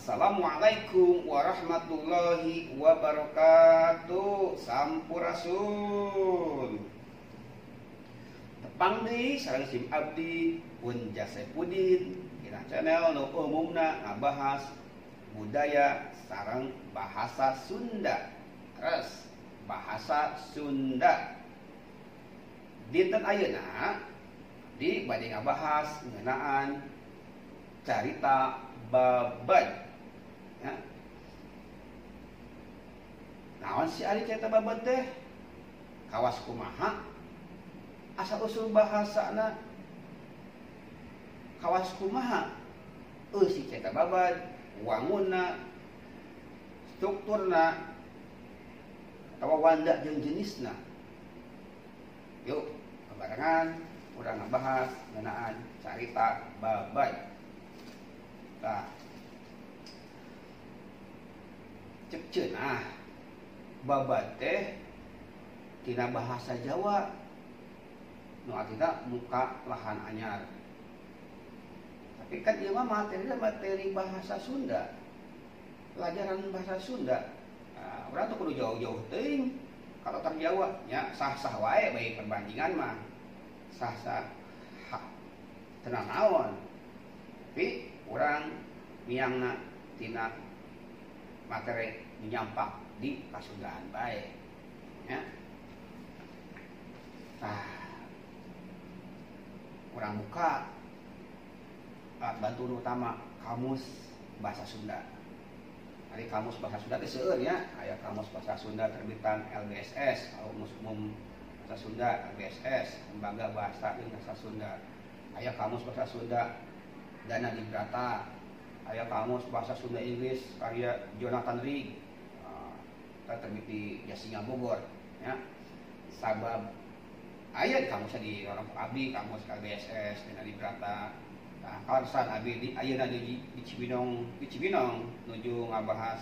Assalamualaikum warahmatullahi wabarakatuh. Sampurasun. Tepang deui sareng sim abdi Pun Jasepudin dina channel nu umumna ngabahas budaya sareng bahasa Sunda. Terus bahasa Sunda. Dinten ayeuna di bade ngabahas ngeunaan carita babad. Ya. Naon si ari carita babad teh? Kawas kumaha? Asal usul bahasana kawas kumaha? Eusi carita babad, wangunna, strukturna, atawa wanda jeung jenisna. Yuk, kebarengan urang ngabahas ngeunaan carita babad. Tah, cek cenah babad teh tina bahasa Jawa nu artina muka lahan anyar. Tapi kan ieu mah materina materi bahasa Sunda, pelajaran bahasa Sunda. Nah, urang tuh kudu jauh-jauh teuing ka tatar Jawa nya, sah-sah wae bagi perbandingan mah. Sah-sah teu naon. Tapi urang miangna tina materi nyampak di Kasundaan bae ya. Tah, urang buka alat bantu utama kamus bahasa Sunda. Ari kamus bahasa Sunda teh seueur nya, aya kamus bahasa Sunda terbitan LBSS, Kamus Umum Bahasa Sunda LBSS, Lembaga Bahasa jeung Sastra Sunda. Aya kamus bahasa Sunda Dana Dibrata, aya kamus bahasa Sunda Inggris karya Jonathan Rigg, terbit di Jasinga Bogor ya. Sabab aya di kamusnya di orang abdi kamus LBSS Dana Dibrata. Nah, kawasan abdi di ayeuna di Cibinong, di Cibinong nuju ngabahas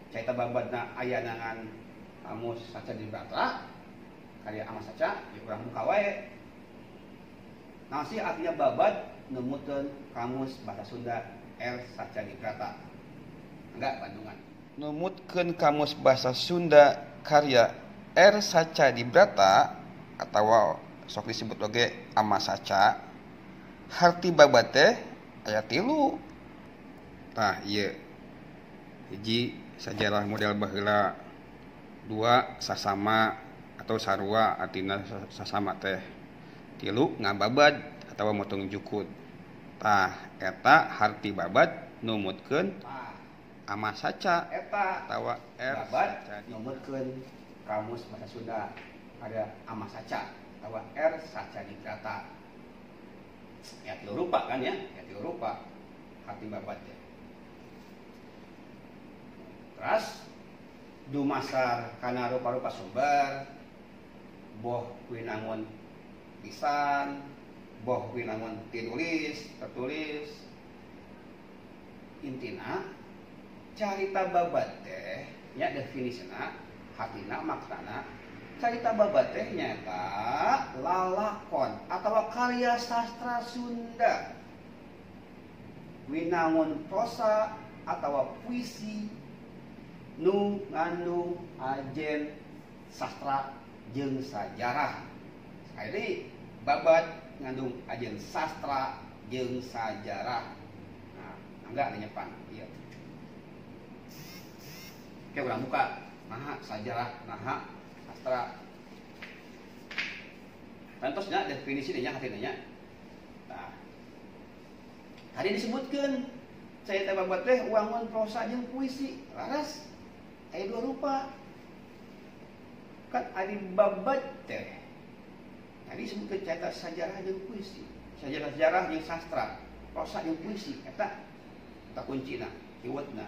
carita babadna aya nangan kamus Saca Dibrata karya Ama Saca, ya urang buka wae. Nah, sih artinya babad numutkeun kamus bahasa Sunda R Saca Dibrata. Enggak Bandungan. Numutkeun kamus bahasa Sunda karya R Saca Dibrata atawa sok disebut oge Ama Saca, harti babad teh aya 3. Tah ieu. Hiji sajarah model baheula, 2 sasama atau sarua artina sasama teh, 3 ngababad atawa motong jukut. Tah eta harti babad numutkeun Ama Saca eta atawa R babad Saca numutkeun kamus bahasa Sunda ada Ama Saca atawa R Saca Dibrata. Ya tilu rupa kan ya, ya tilu rupa harti babad teh. Terus dumasar kana rupa-rupa sumber, boh winangun lisan, boh winangun tinulis, tertulis. Intina carita babad teh nya definisina, hartina, maksana carita babad teh nyaeta lalakon atawa karya sastra Sunda winangun prosa atawa puisi nu ngandung ajen sastra jeung sajarah. Sekali deui, babad ngandung ajen sastra jeung sajarah. Nah, enggak nyepan ieu. Oke, urang buka naha sajarah, naha sastra. Tantosna definisi nya hatina nya. Tah. Tadi disebutkeun carita babad teh wangun prosa jeung puisi. Laras aya 2 rupa. Kan ari babad teh tadi disebutkeun carita sajarah jeung puisi. Sajarah-sejarah jeung sastra, prosa jeung puisi eta eta kuncina, keywordna.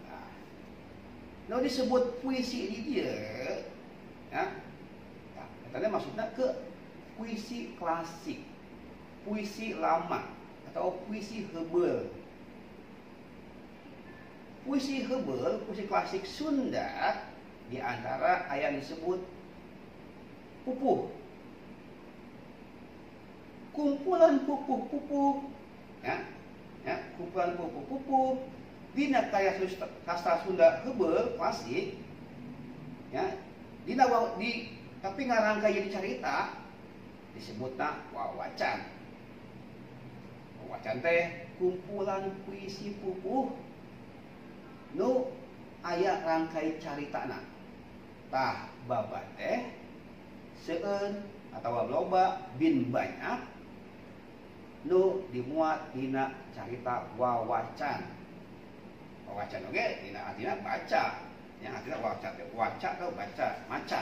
Nah, nu disebut puisi di dieu ya. Nah, eta teh maksudna ke puisi klasik, puisi lama atau puisi heubeul. Puisi heubeul, puisi klasik Sunda di antara aya disebut pupuh. Kumpulan pupuh-pupuh ya, ya. Ya, kumpulan pupuh-pupuh dina karya sastra Sunda heubeul klasik ya, dina di tapi ngarangkai jadi carita disebutna wawacan. Wawacan teh kumpulan puisi pupuh nu aya rangkai caritana. Tah babad teh seueur atawa loba bin banyak nu dimuat dina carita wawacan. Wawacan oge dina artina baca, yang artina waca teh waca atau baca, maca,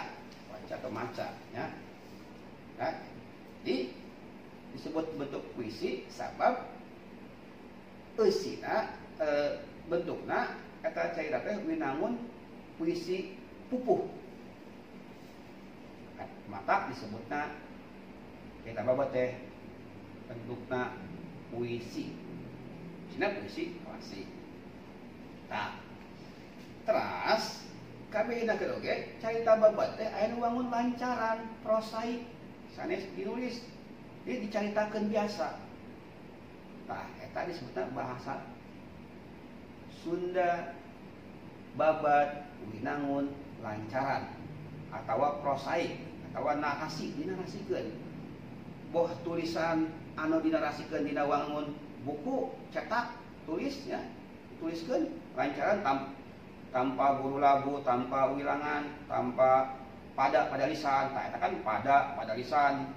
waca atau maca ya. Nah, di disebut bentuk puisi sabab eusina bentukna eta carita teh winangun puisi pupuh. Mata disebutna carita babad teh bentukna puisi. Sina puisi klasik. Tah. Teras kabehna oge carita babad teh aya nu wangun lancaran prosaik sanes dinulis. Jadi dicaritakeun biasa. Tah eta disebutna bahasa Sunda babad winangun lancaran atawa prosaik atawa narasi dinarasikeun. Boh tulisan anu dinarasikeun dina wangun buku cetak tulis ya, tuliskeun lancaran tanpa guru lagu, tanpa wilangan, tanpa pada lisan. Tah eta kan pada lisan,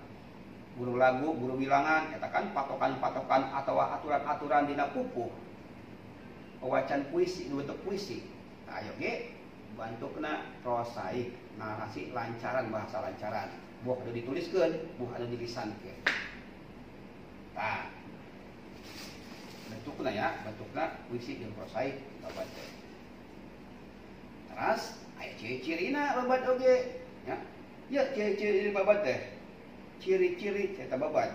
guru lagu, guru wilangan, eta kan patokan-patokan atawa aturan-aturan dina pupuh wawacan puisi, bentuk puisi. Tah ayo ge bentukna prosaik, narasi lancaran, bahasa lancaran. Boh anu dituliskeun, boh anu dilisankeun. Tah bentukna ya, bentukna puisi jeung prosaik babad teh. Teras aya ciri-cirina babad oge ya. Ya ciri-ciri babad teh. Ciri-ciri cerita babad.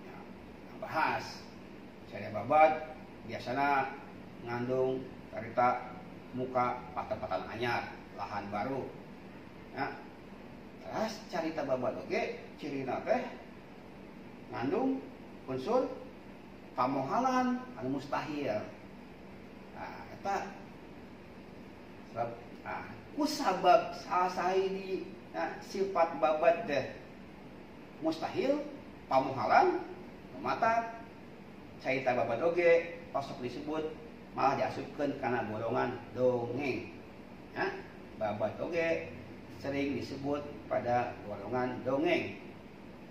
Ya, bahas cerita babad biasana ngandung cerita muka patempatan anyar, lahan baru. Ya. Teras carita babad oge cirina teh ngandung unsur pamohalan anu mustahil. Nah, eta sebab kusabab salah sahiji nah, sifat babad teh mustahil pamohalan mata carita babad oge osok disebut malah diasupkeun kana golongan dongeng. Ya, babad oge sering disebut pada golongan dongeng.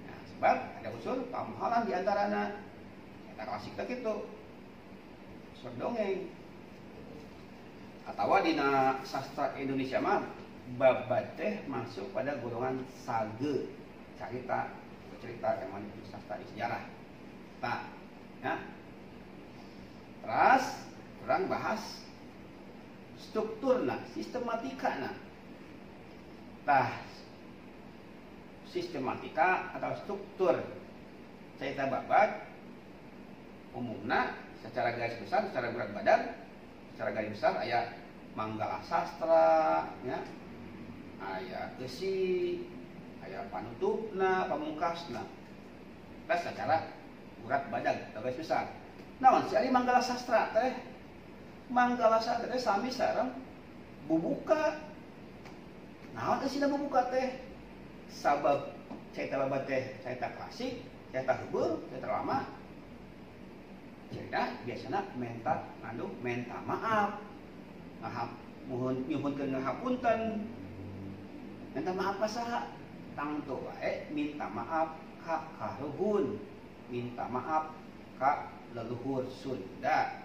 Nah, sebab ada unsur pamohalan di antarana. Eta klasik teh kitu. Unsur dongeng. Atawa dina sastra Indonesia mah babad teh masuk pada golongan sage, carita, cerita yang mana itu sastra di sejarah. Tah, ya. Terus kurang bahas strukturna, sistematikana. Tah, sistematika atau struktur cerita babad umumna secara garis besar, secara berat badan, secara garis besar aya manggala sastra ya, aya eusi, aya panutupna, pamungkasna. Tah secara urat badan atau garis besar. Naon sih ari manggala sastra teh? Manggala sastra teh sami sareng bubuka. Naon eusina bubuka teh? Sabab carita babad teh carita klasik, carita heubeul, carita lama. Cerita biasana menta ngandung menta maaf. Ngahap muhun nyuhunkeun ngahapunten. Minta maaf ka saha? Tangtu wae minta maaf ka karuhun, minta maaf ka leluhur Sunda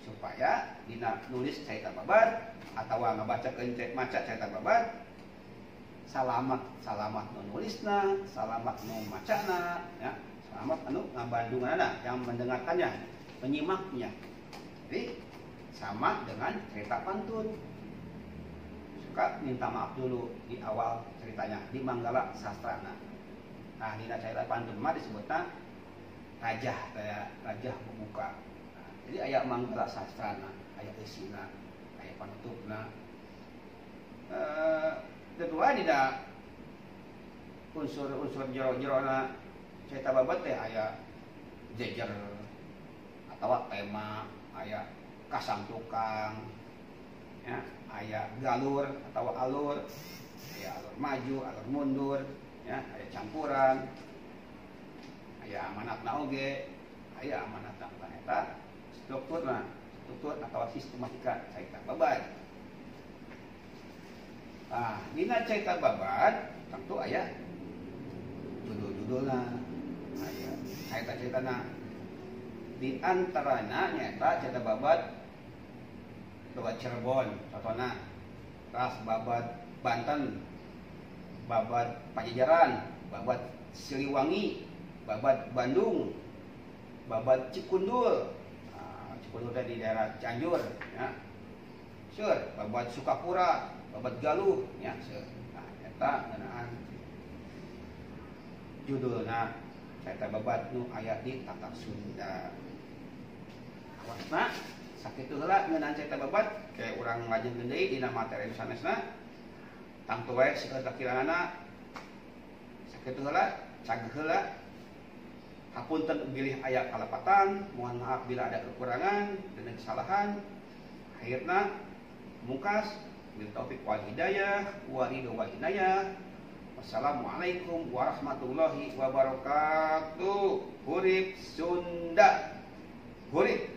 supaya dina nulis carita babad atawa ngabacakeun maca carita babad salamat, salamat nu nulisna, salamat nu macana ya, salamat anu ngabandunganana yang mendengarkannya, menyimaknya. Jadi sama dengan cerita pantun, suka minta maaf dulu di awal ceritanya di manggala sastrana. Nah, dina cerita pantun mah disebutna rajah, kayak rajah pembuka. Nah, jadi aya manggala sastrana, aya eusina, aya panutupna. Kedua dina unsur-unsur jero-jerona cerita babad teh aya jejer atau tema, aya kasang tukang ya, aya galur atau alur, aya alur maju, alur mundur ya, aya campuran, aya amanatna oge, aya amanatna eta strukturna, struktur atau sistematika carita babad. Nah, dina carita babad tentu aya judul-judulna, aya carita-caritana. Di antaranya nyaeta carita babad babad Cirebon, contohna ras babad Banten, babad Pajajaran, babad Siliwangi, babad Bandung, babad Cikundul. Nah, Cikundul teh di daerah Cianjur ya. Seur, babad Sukapura, babad Galuh ya, seur. Nah, eta ngeunaan judulna carita babad nu aya di Tatar Sunda. Awasna sakitu heula ngeunaan carita babad, kayak urang lajengkeun deui dina materi nu sanesna. Tangtu wae seueur kakiranganna. Sakitu heula, cageuh heula. Hapunten bilih aya kalepatan, mohon maaf bila ada kekurangan dan kesalahan. Akhirna mungkas bil taufik wal hidayah wa ridho wal inayah. Wassalamualaikum warahmatullahi wabarakatuh. Hurip Sunda. Hurip.